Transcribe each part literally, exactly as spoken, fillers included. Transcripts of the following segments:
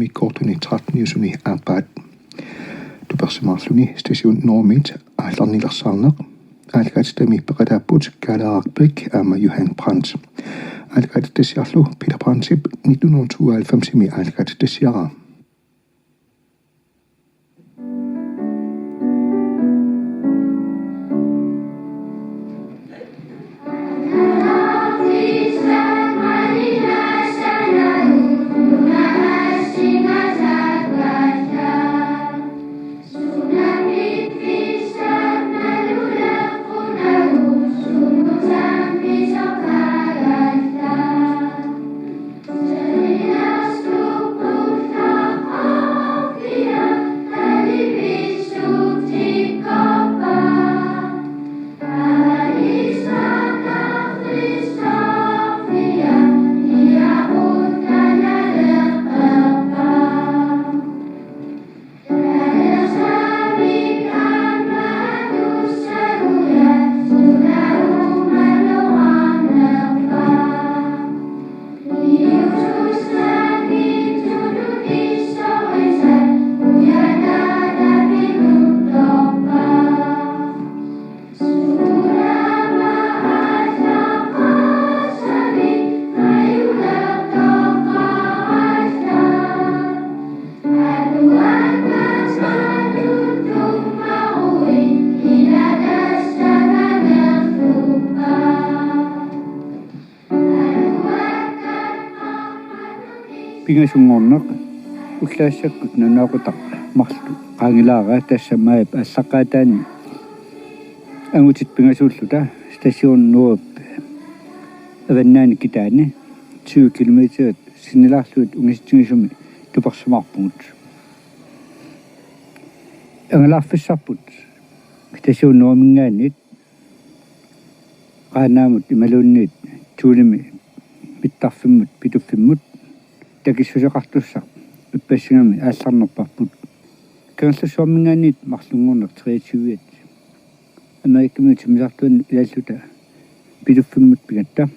Immikkoortuni tretteniusuni aappaat. Tupersimaarluni Station Nordimiit aallarnilersaarneq. Aallakaatitami peqataapput Kaaleeraq Bech aamma Johan Brandt. Aallakaatitassiarlu Peter Brandtip nitten hundrede og tooghalvfemsimi aallakaatitassiaraa. Pingasunngorneq ullaassakkut nanoqutaq marluk qaangilaara, tassa maajip aallaqqaataani angutit pingasuulluta Station Nordip avannaani kitaani tyve kilometerit sinnilaarlugit ungasitsigisumi tupersimaarpugut. Angalaarfissarput Station Nordiminngaanniit Qaanaamut imaluunniit Thulemi mittarfimmut Pituffimmut takissuseqartussaq ippassigami aallarnerparput. Kangerlussuarminngaanniit marlunngorneq treogtyve Amerikamiut timmisartuannut ilalluta Pituffimmut pigatta.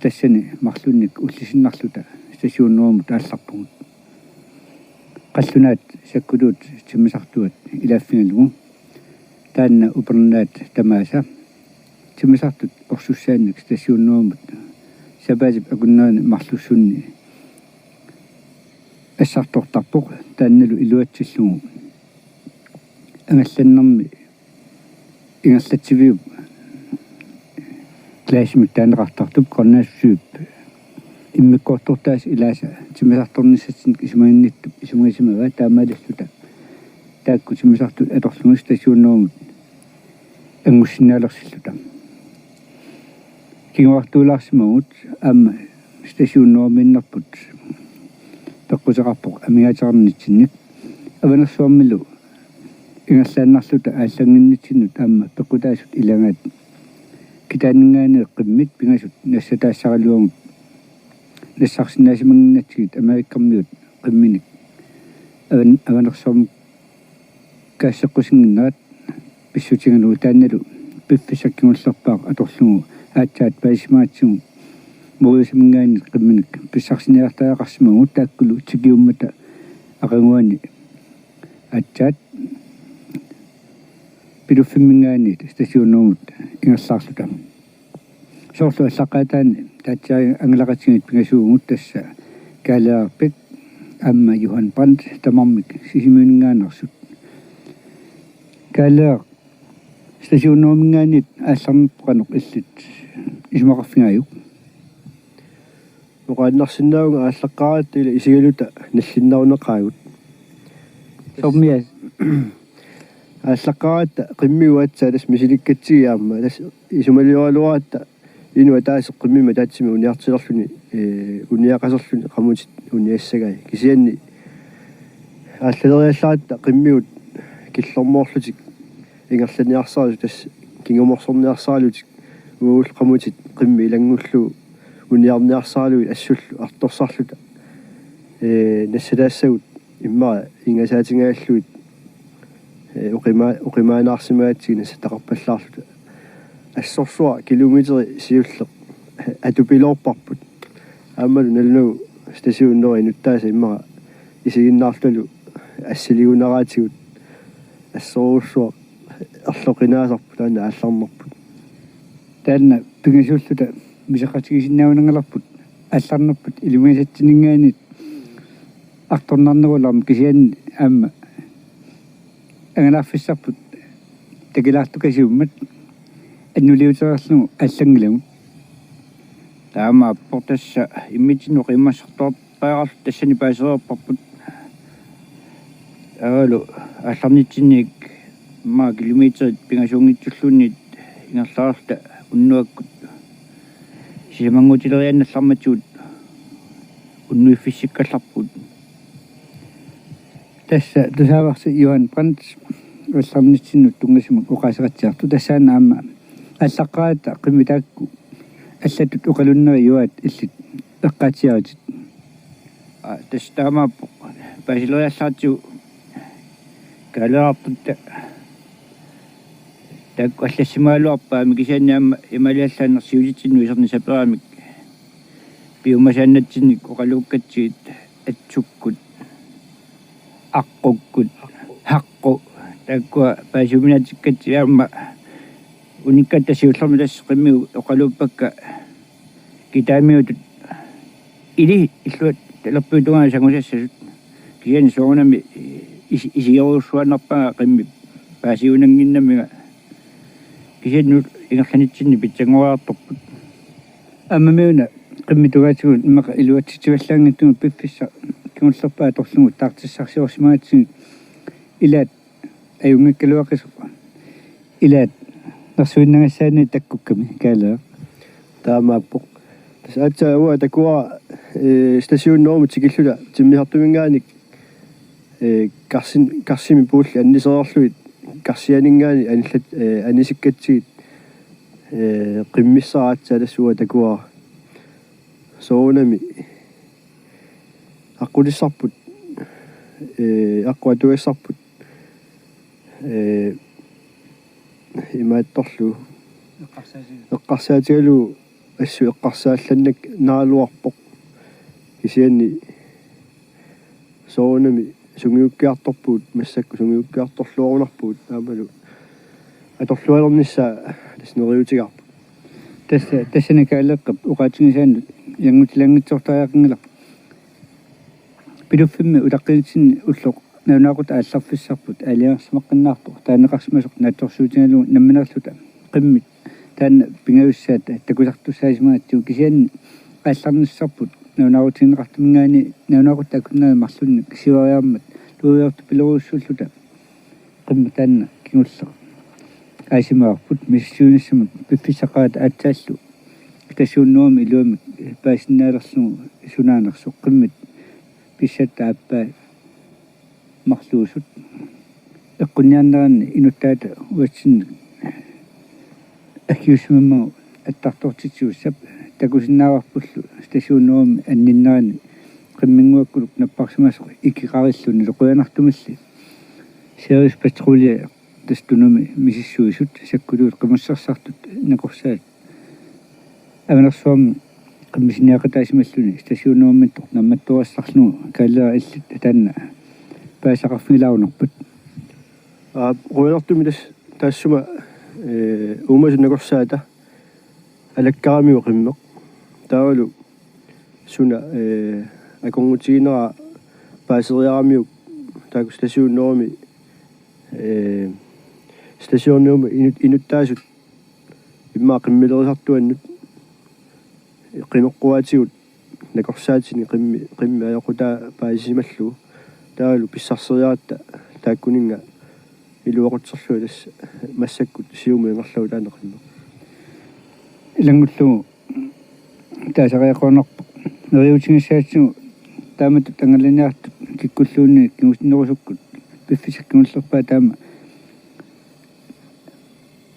Tassani marlunnik ullisinnarluta Station Nordimut aallarpugut. Qallunaat Sakkutuut timmisartuat ilaaffigalugu taanna upernaat tamaasa timmisartut orsussaannik Station Nordimut sapaatip akunnerani marlussunni assartortarpoq, taannalu iluatsillugu angallannermi ingerlatsiviup glasimik taaneqartartup Grønlandshusiup immikkoortortaasa ilaasa timmisartornissatsinnut isumaginnittup isumagisimavaa, taamaalilluta taakku timmisartut atorlugit Station Nordimut angussinnaalersilluta. Kinguartuulaarsimavugut aamma Station Nordimiinnerput peqquteqarpoq amigaateqarnitsinnik. Avanersuarmilu ingerlaannarluta aallannginnitsinnut aamma peqqutaasut ilagaat. Kitaaninngaanniit qimmit pingasut nassataassaraluagut nassarsinnaasimannginnatsigit Amerikamiut qimminik avan-, Avanersuarmut kaasseqqusinnginnerat pissutigalugu, taannalu piffissaq kingullerpaaq atorlugu aatsaat paasisimagatsigu Mauritiuminngaanniit qimminik pissarsiniartariaqarsimavugut, taakkulu tikiummata aqaguani aatsaat Pituffimminngaanniit Station Nordimut ingerlaarluta. Soorlu aallaqqaataani taatsiaangalaqatigiit pingasuuvugut, tassa Kaaleeraq Bech aamma Johan Brandt tamarmik Sisimiuninngaanneersut. Kaaleeraq, Station Nordiminngaanniit aallarnerput qanoq illit isumaqarfigaajuk? Oqaannarsinnaavunga aallaqqaaratta ila isigaluta nallinnarunaqaagut. Soormias? Aallaqqaaratta qimmiguaatsaa tassa misilikkatsigu aamma tassa isumalioraleratta inuk ataaseq qimmimmi ataatsimik uniartilerluni, ee, uniaqaserluni qamutit uniassagai. Kisianni aallaleriallaratta qimmigut killormoorlutik ingerlanniarsaralutik, tassa kingumorsorniarsaralutik, uagullu qamutit qimmit ilanngullugu uniarniarsaralugit assullu artorsarluta, ee, nassataassagut immaqa ingasaatigalugit, ee, oqima-, oqimaannaarsimagatsigit nassataqarpallaarluta. Assorsuaq kilometeri siulleq atupiloorparput. Aammalu nalunagu Station Nordip inuttaasa immaqa isiginnaarlutalu assiligunaraatigut assorujussuaq erloqinaasarput taanna aallarnerput. Taanna pingasuulluta miseqatigisinnaanngikkaluarput aallarnerput ilumaasatsinngaanniit artornarnerulermat kisianni aamma angalaarfissarput takilaartukasiummat annuliutereerlugu aallanngilagut. Taamaappoq tassa immitsinnut qiimmassartuarpaagarlu tassani paasereerparput. Taavalu aallarnitsinniit immaqa kilometerit pingasuunngitsulluunniit ingerlaarluta unnuakkut sisamannguutileriaannallarmatigut unnuiffissikkallarpugut. Tassa tusaavarsi Johan Brandt aallarnitsinnut tunngasimut oqaaseqatsiartoq, tassaana aamma aallaqqaaratta qimmit taakku allatut oqalunneri Johat illit eqqaatsiaritit. Aa, tassa taamaappoq paasileriallaartigu Kaaleerartutta taakku allassimagaluarpaat aamma kisianni aamma imaaliallaannaq siutitsinnut iserneq saperamik piumasaannatsinnik oqaluukkatsigit atsukkut, aqqukkut, haqqu, taakkua paasiuminaatsikkatsigit aamma unikkatta siullermik tassa qimmit oqaluuppakka kitaamiutut ili illuat talerpiup tungaanut sangusassasut. Kisianni soorunami is-, isigerujussuannerpaanga qimmit paasiunannginnamigit kisianni ingerlanitsinni pitsanngoriartorput. Aammami una qimmit tungaatigut immaqa iluatsitsivallaanngitsumut piffissaq kingullerpaaq atorlugu taartissarsiorsimagatsigit ilaat ajunngikkaluaqisoq. Ilaat nersuinnagassaanni takkukkami Kaaleeraq. Taamaappoq. Tassa aatsaat uanga takuara, ee, Station Nordimut tikilluta timmisartuminngaanniit, ee, karsin-, karsimik puullit annisereerlugit karsianinngaanniit anillat-, ee, anisikkatsigit, ee, qimmissara aatsaat tassa uanga takuara. Soorunami aqqutissarput, ee, aqqut atugassarput, ee, imaattorlu eqqarsaatigalugu assut eqqarsaallannak naaluarpoq. Kisianni soorunami sungiukkiartorpugut, massakkut sungiukkiartorluarunarpugut, aammalu atorluarnissaa tassa neriuutigaarput. Tassa, tassani Kaaleeqqap oqaatigisaanut ilanngutilaanngitsoortariaqanngilarput. Piluffimmi utaqqinnitsinni ulloq nalunaaqutaq aallarfissarput aalajangersimaqqinnaartoq taaneqarsimasoq naatsorsuutigalugu nammineerluta qimmit taanna pingajussaat takusartussaasimagatsigu kisianni aallarnissarput nalunaarutigineqartuminngaanniit nalunaaqutaq akunneri marlunnik siuariarmat luuiortupilorujussuulluta qimmit taanna kingulleq aasimavarput misissuinissamut piffissaqaratta aatsaallu Station Nordimut iluamik paasinnaalerlugu sunaanersoq qimmit pissatta aappaa marluusut eqqunniarneranni inuttaata uatsinnik akiuussimammagu attartortitsigussap takusinnaavarpullu Station Nordimut anninnerani qimminnguakkuluk napparsimasoq ikioqarilluni qujanartumilli Sirius Patrulje tassa Tunumi misissuisut sakkutut qimussersartut nakorsaat Avanersuarmi qimmisinnaaqqataasimalluni Station Nordimiittoq nammattuarissarlugu Kaaleeraq illit taanna paasisaqarfigilaarunarpat. Aa, qujanartumik tassa taassuma, ee, uumasut nakorsaata alakkaramiuk qimmeq. Taavalu suna, ee, akornutiginera paaseriaramiuk taakku Station Nordimi, ee, Station Nordimi inut-, inuttaasut immaqa qimmilerisartuannut qimeqquaatigut nakorsaatini qimmi-, qimmit ajoqutaa paasisimallugu. Taavalu pissarseriaratta taakkuninnga iluaqutserlunga tassa massakkut siumut ingerlavoq taanna qimmeq. Ilanngullugu taasariaqarunarpoq. Neriuutigissagutsigu taamatut angalaniartut kikkulluunniit kingusinnerusukkut piffissaq kingullerpaaq taama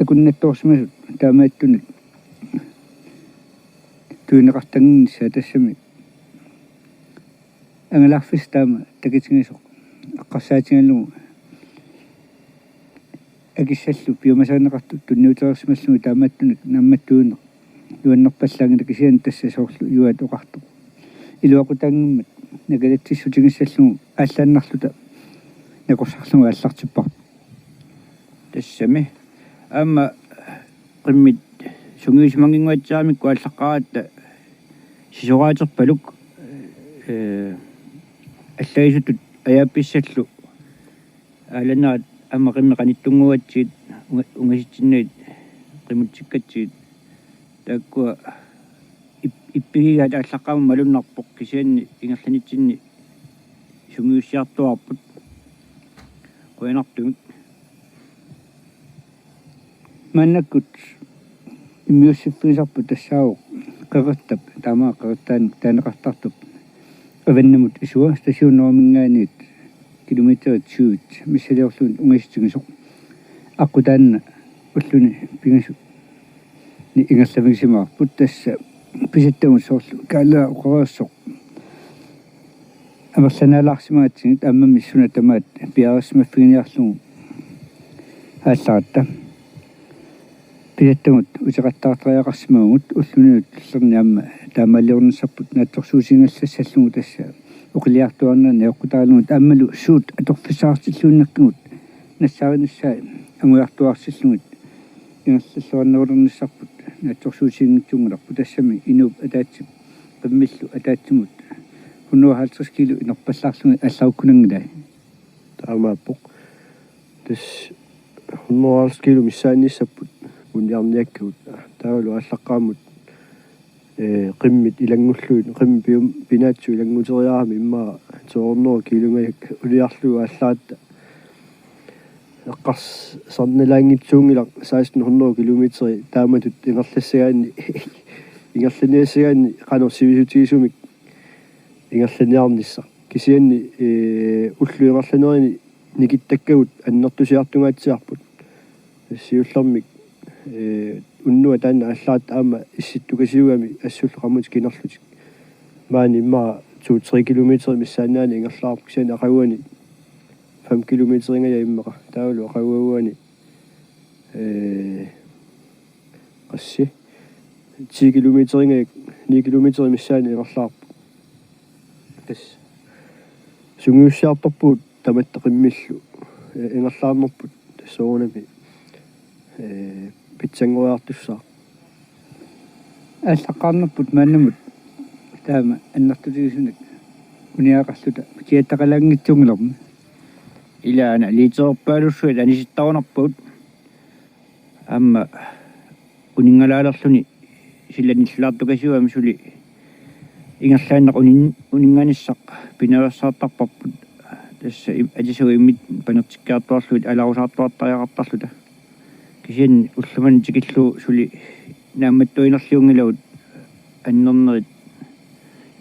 akunnattoorsimasut taamaattunik tunineqartannginnissaat tassami angalaarfissaq taama takitigisoq eqqarsaatigalugu akissallu piumasaaneqartut tunniutereersimallugit taamaattunik nammattuineq nuannerpallaanngilaq kisianni tassa soorlu Juaat oqartoq iluaqutaanngimmat nakalatsissutigissallugu aallaannarluta nakorsarlugu aallartipparput. Tassami aamma qimmit sungiusimannginnguatsiaramikku aallaqqaaratta sisoraaterpaluk, ee, allagisutut ajaappissallu aallaannerat aamma qimmit qanittunnguugatsigit unga-, ungasitsinnagit qimmutsikkatsigit taakkua ip-, ippigigaat aallaqqaammut malunnarpoq, kisianni ingerlanitsinni sungiussiartuaarput. Qujanartumik. Maannakkut immiussiffigisarput tassaavoq Qeqertap, taama Qeqertaanut taaneqartartup avannamut isua, Stationeruminngaanniit kilometerit tyve missiliorlugit ungasitsigisoq. Aqqut taanna ulluni pingasuni ingerlavigisimavarput, tassa pisattagut soorlu Kaaleeraq oqareersoq amerlanaalaarsimagatsigit, aammami suna tamaat piareersimaffiginiarlugu aallaratta. Pisattagut uteqattaartariaqarsimavagut, ulluni ullulerni aamma taamaaliornissarput naatsorsuutigigallassallugu tassa oqiliartuaarnerit najoqqutaralugu aammalu suut atorfissaqartilluinnakkagut nassaarinissaat angujartuaarsillugit ingerlalluarnerulernissarput naatsorsuutiginngitsunngilarput, tassami inuup ataatsip qimmillu ataatsimut hundrede og halvtreds kilo inerpallaarlugit allarukkunanngilai. Taamaappoq. Tassa hundrede og halvtreds kilo missaannissapput uniarniakkagut. Taavalu aallaqqaammut, ee, qimmit ilanngullugit, qimmit pium-, pinaatsut ilannguteriarami immaqa to hundrede kilometer uniarlugu aallaratta. Eqqarsarnalaanngitsuunngilaq seksten hundrede kilometeri taamatut ingerlassagaanni, ingerlaniassagaanni qanoq sivisutigisumik ingerlaniarnissaq. Kisianni, ee, ullut ingerlanerini nikittakkagut annertusiartungaatsiarput. Siullermik, ee, unnuaq taanna aallaratta aamma issittukasiugami assullu qamutit kinerlutik. Maani immaqa to-tre kilometer missaannaani ingerlaarpoq, kisianni aqaguani fem kilometeringajak immaqa. Taavalu aqaguani, ee, qassi, ti kilometeringajak, ni kilometer missaani ingerlaarpoq. Tassa sungiussiartorpugut tamatta qimmillu, ee, ingerlaarnerput tassa soorunami, ee, pitsanngoriartussaaq. Aallaqqaarnerput maannamut taama annertutigisunik uniaqarluta kiattaqalaanngitsuunngilarmi. Ilaana liiterpaalussuit anisittarunerpagut. Aamma uninngalaalerluni sila nillulaartukasiugami suli ingerlaannaq unin-, uninnganissaq pinaveersaartarparput. Tassa im-, atisavut imminnut panertikkiartuaarlugit alarusaartuartariaqartarluta. Kisianni ullumimut tikillugu suli naammattuinerliunngilagut annernerit,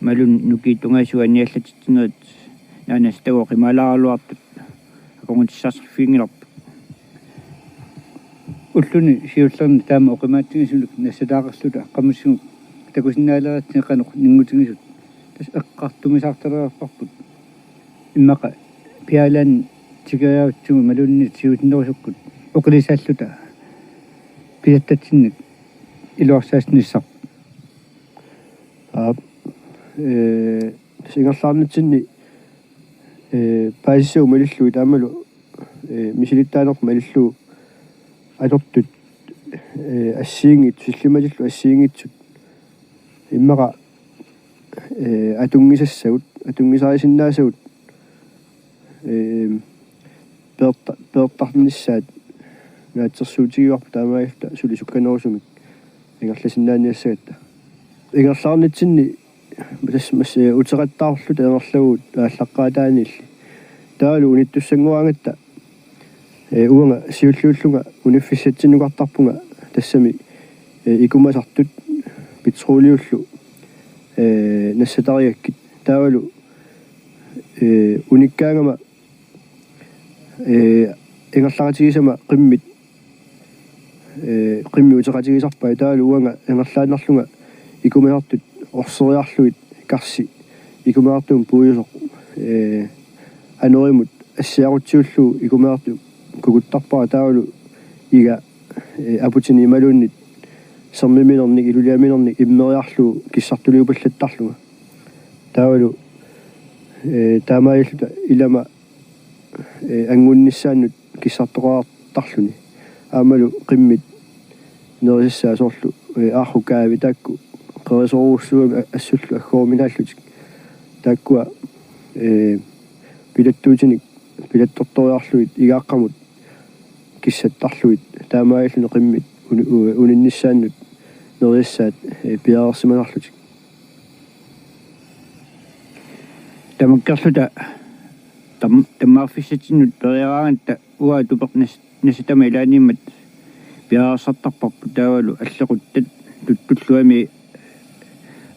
malunnut nukiit tungaatigut anniallatitsinerit, naanasitagut oqimaalaaraluartut akornutissarsiorfiginngilarput. Ulluni siullerni taama oqimaatsigisunik nassataaqarluta qamusigut takusinnaaleratsigu qanoq ninngutigisut, tassa eqqartumisaartalereerparput. Immaqa piaalaanni tikeriarutsigu imaluunniit siusinnerusukkut oqilisaalluta pisattatsinnik iluarsaassinissarput. Aap, ee, tassa ingerlaarnitsinni, ee, paasissagut malillugit aammalu, ee, misilittaaneq malillugu atortut, ee, assigiinngitsut, sillimmatillu assigiinngitsut immaqa, ee, atunngisassagut, atunngisarisinnaasagut, ee, peerta-, peertarnissaat naatsorsuutigivarput, taamaalilluta suli sukkanerusumik ingerlasinnaaniassagatta. Ingerlaarnitsinni tassa massa, ee, uteqattaarluta ingerlavugut aallaqqaataaniilli. Taavalu unittussanngoraangatta, ee, uanga siulliullunga uniffissatsinnukartarpunga tassami, ee, ikumasartut petroleumillu, ee, nassatarigakkit. Taavalu, ee, unikkaangama, ee, ingerlaqatigisama qimmit, ee, qimmit uteqatigisarpai, taavalu uanga ingerlaannarlunga ikumasartut orseriarlugit karsi ikumasartuumut puiusoq, ee, anorimut assiaqutsiullugu ikumasartut kukuttarpara, taavalu iga, ee, aputini imaluunniit sermiminernik iluliaminernik immeriarlugu kissartuliupallattarlunga. Taavalu Ee, taamaalilluta ilama, ee, angunnissaannut kissartoqartarluni. Aammalu qimmit nerisassaat soorlu, ee, aarrukaavi taakku qerisorujussuugami a-, assullu aggooruminaallutik. Taakkua, ee, pilattuutinik pilattortoriarlugit igaaqqamut kissattarlugit taamaalilluni qimmit uni-, u-, uninnissaannut nerisassaat, ee, piareersimasarlutik. Tamakkerluta tam-, tammaarfissatsinnut periaraangatta uanga tupeq nas-, nasatama ilaanniimmat piareersartarparput taavalu allequttat tuttulluami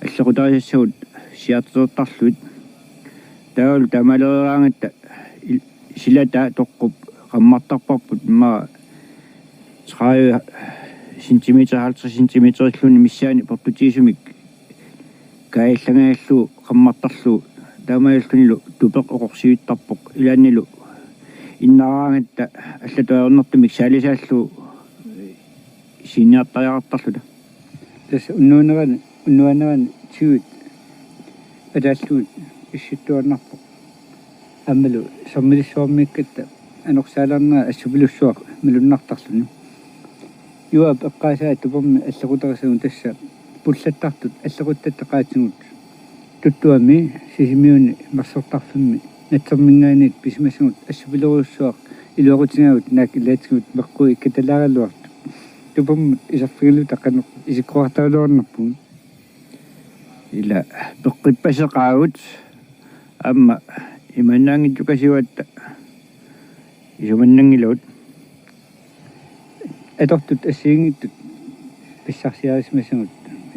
allequtarisassavut siaartitertarlugit. Taavalu taamaalereeraangatta il-, silata toqqup qammartarparput immaqa tredive centimeter, halvtreds centimeterilluunniit missaani portutigisumik kaajallangaajallugu qammartarlugu taamaalillunilu tupeq oqorsivittarpoq ilaannilu innaraangatta allatut ajornartumik saalisaallugu sinniartariaqartarluta. Tassa unnuanerani, unnuanerani tyvit ataallugit pissuttuarnarpoq. Aammalu sermilissuarmiikkatta anorsaalaarnera assupilussuaq malunnartarluni. Juaap eqqaasaa tupermi allequtarisagut tassa pullattartut allequttatta qaatigut tuttuami Sisimiuni mersortarfimmi natserminngaanniit pisimasagut assupilerujussuaq iluaqutigaavut naak ilaatigut meqqui ikkatalaaraluartut. Tupermut iserfigaluta qanoq isikkoqartaraluarnerpugut. Ila peqqippaseqaagut aamma imannaanngitsukasiuatta isumannanngilagut. Atortut assigiinngitsut pissarsiarisimasagut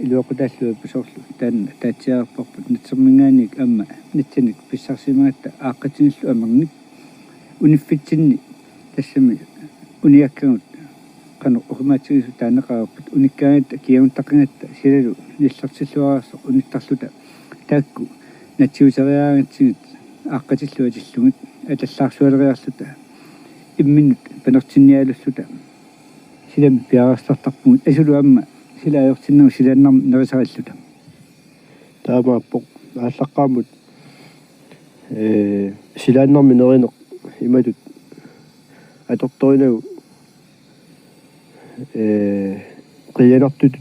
iluaqutaallugit soorlu taanna taatsiarparput natserminngaanniit aamma natsanik pissarsisimagatta aaqqatinillu amernik uniffitsinni tassami uniakkagut qanoq oqimaatigisut taaneqareerput unikkaangatta kiaguttaqangatta silalu nillertilluareersoq unittarluta taakku natsiuteriaraangatsigit aaqqatilluatillugit atallaarsualeriarluta imminnut panertinnialerluta silami piareersartarpugut asulu aamma sila ajortinnagu silaannarmi nerisarilluta. Taamaappoq aallaqqaammut, ee, silaannarmi nerineq imatut atortorinagu, ee, qiianartutut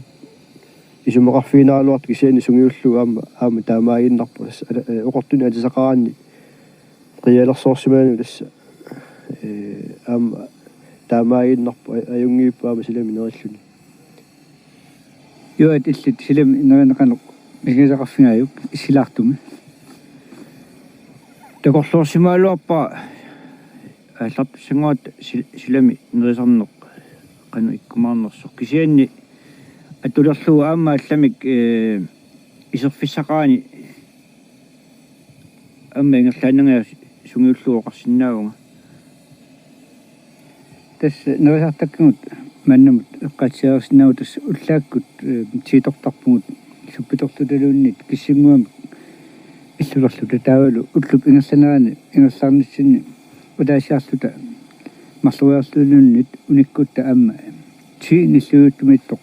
isumaqarfiginaraluartoq kisianni sungiullugu aamma, aamma taamaaginnarpoq tassa, ala-, ee, oqortunik atisaqaraanni qiialersoorsimanani tassa, ee, aamma taamaaginnarpoq a-, ajunngiippoq aamma silami nerilluni. Juaat illit silami nerineq qanoq misigisaqarfigaajuk issilaartumi? Takorloorsimagaluarpara aallartussanngorutta sil-, silami nerisarneq qanoq ikkumaarnersoq. Kisianni atulerlugu aamma allamik, ee, iserfissaqarani aamma ingerlaannangajak sungiullugu oqarsinnaavunga. Tassa nerisartakkagut maannamut eqqaatsiarsinnaavugut tassa ullaakkut, ee, tiitortarpugut suppitorlutaluunniit kissinnguamik illulerluta taavalu ullup ingerlanerani ingerlaarnitsinni utaasiarluta marloriarlutaluunniit unikkutta aamma ti nilluuttumiittoq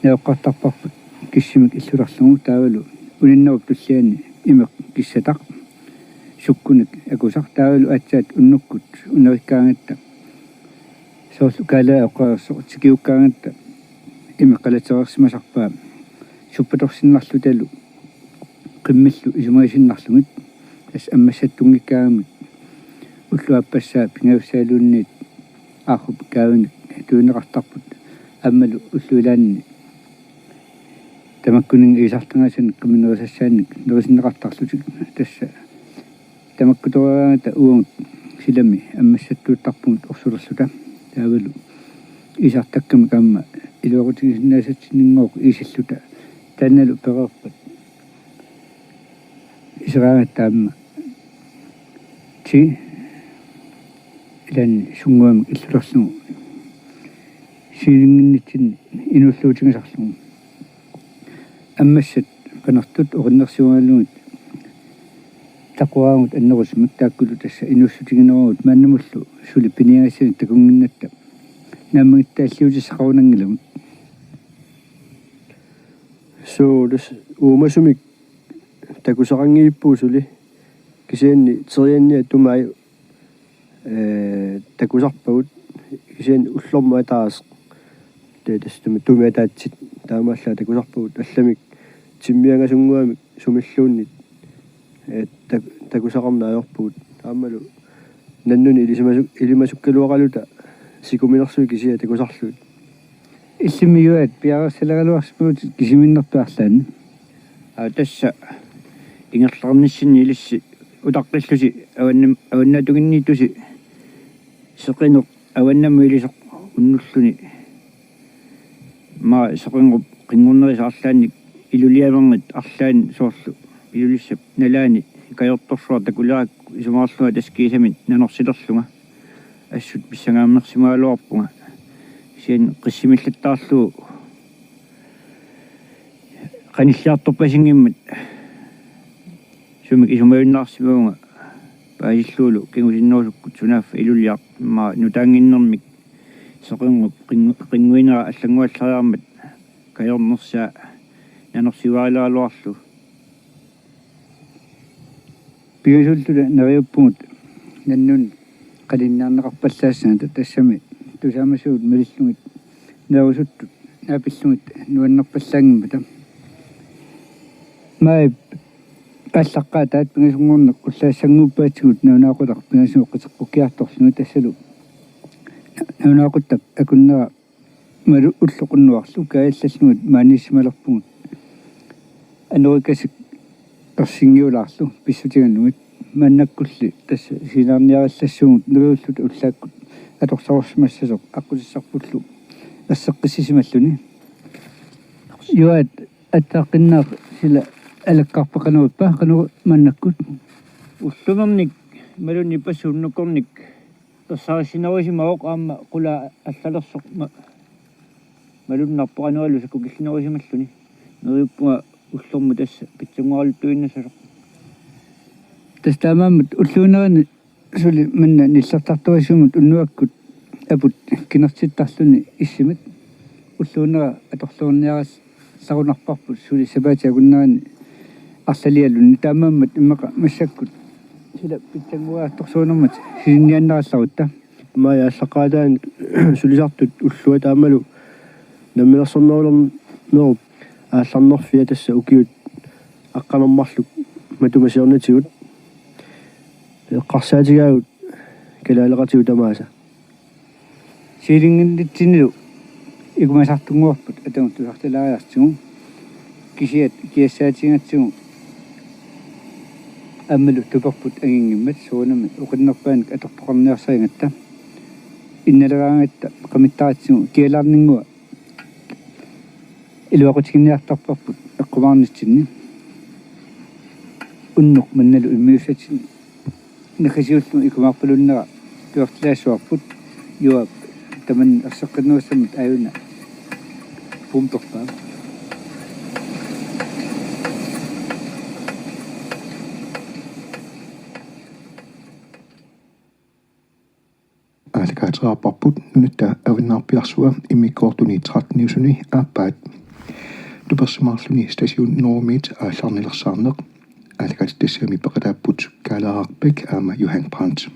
najoqqartarparput kissimik illulerlugu taavalu uninnerup tulliani imeq kissataq sukkunik akusaq taavalu aatsaat unnukkut unerikkaangatta soorlu kaalaat oqareersoq tikiukkaangatta imeq qalatereersimasarpaa suppatorsinnarlutalu qimmillu isumagisinnarlugit tassa ammassattunngikkaangamik ullut aappassaa pingajussaluunniit aarrup kaavinik tuineqartarput aammalu ullut ilaanni tamakkuninnga iisartangaasanik qimmit nerisassaannik nerisinneqartarlutik tassa tamakkutoreeraangata uagut silami ammassattuuttarpugut orsulerluta taavalu iisartakkamik aamma iluaqutigisinnaasatsinngoq iisilluta taannalu pereerpat iseraangatta aamma ti ilaanni sunnguamik illulerlugu siilinnginnitsinni inuulluutigisarlugu. Ammassat panertut oqinnersiugalugit taquaagut annerusumik taakkulu tassa inuussutiginerugut maannamullu suli piniagassanik takunnginnatta naammagittaalliutissaqarunanngilagut. Suu, tassa uumasumik takusaqanngiippugut suli Kisianni terianniat tumai, ee, takusarpagut, kisianni ullormut ataaseq. Tassa tumi, tumi ataatsit taamaallaat takusarpagut, allamik timmiangasunnguamik sumilluunniit, ee, tak-, takusaqarneq ajorpugut. Aammalu nannunit ilisimasu-, ilimasukkaluaraluta sikuminersuit kisiat takusarlugit. Illimmi Juaat piareersaleraluarsimavutit kisiminnerpit arlaanni? Aa, tassa ingerlaarnissinni ilissi utaqqillusi avanna-, avannaatunginniittusi seqineq avannammut ilisoq unnulluni. Immaqa seqinngup qinngunnerisa arlaannik iluliamernit arlaanni soorlu Ilulissap nalaani kajortorsuaq takulerakku isumaqarlunga tassa kiisami nanorsilerlunga assut pissangaarnersimagaluarpunga. Kisianni qissimillattaarlugu qanilliartorpasinngimmat sumik isumajunnaarsimavunga paasillugulu kingusinnerusukkut sunaaffa iluliaq immaqa nutaannginnermik seqinngup qinng-, qinnguinera allannguallariarmat kajornersaa nanorsiuarileraluarlugu. Pingasuulluta neriuppugut nannunit qalinniarneqarpallaassagut, tassami tusaamasugut malillugit nerusuttut naapillugit nuannerpallaanngimmata. Maajip aallaqqaataat pingasunngorneq ullaassannguppaatigut nalunaaqutaq pingasuup qiteqqukkiartorluni, tassalu nalunaaquttap akunnera Malu ulloq unnuarlu kaajallallugit maaniissimalerpugut. Anorikasik ersinngiulaarlu pissutigalugit. Maannakkulli tassa silaarniarillassuugut neriulluta ullaakkut atorsarussimassasoq aqqutissarpullu erseqqissisimalluni. Juaat, aatsaaqqinnaaq sila alakkarpa qanoq ippa, qanoq maannakkut? Ullumiinnik imaluunniit ippassaq unnukkornik ersarissinnerusimavoq, aamma qulaa allalersoq ma-, malunnarpoq, anorlu sakkukillinerusimalluni. Neriuppunga ullormut tassa pitsannguaraluttuinnassasoq. Tassa taamaammat ulluinerani suli manna nillertartorisigut unnuakkut aput kinertittarluni issimit. Ulluinera atorluarniaras- -larunarparput suli sapaatip akunnerani arlalialuunniit, taamaammat immaqa massakkut sila pitsannguartorsuunermut silinniaannarallarutta. Maajip aallaqqaataani sulisartut ullua taamalu namminersornerulernerup aallarnerfia tassa ukiut aqqaneq-marluk matuma siornatigut eqqarsaatigaagut kalaaleqatigut tamaasa. Siilinnginnitsinnilu ikumasartunnguarput atagu tusartalaariartigu, kisiat kiassaatigigatsigu aammalu tuperput anginngimmat, soorunami oqinnerpaanik atortoqarniarsarigatta. Innaleraangatta qamittaratsigu kialaarninngua iluaqutiginiartarparput eqqumaarnitsinni. Unnuk mannalu immiussatsinni naggasiullugu ikumaarpalunnera piortilaassuarput. Juaap tamanna erseqqinnerussammat aajuna pumperpaa. Aallakaatitaarparput Nunatta Avannaarpiarsua immikkoortuni tretteniusuni aappaat. Tupersimaarluni Station Nordimiit aallarnilersaarneq. Aallakaatitassami peqataapput Kaale Rahbek aamma Johan Brandt.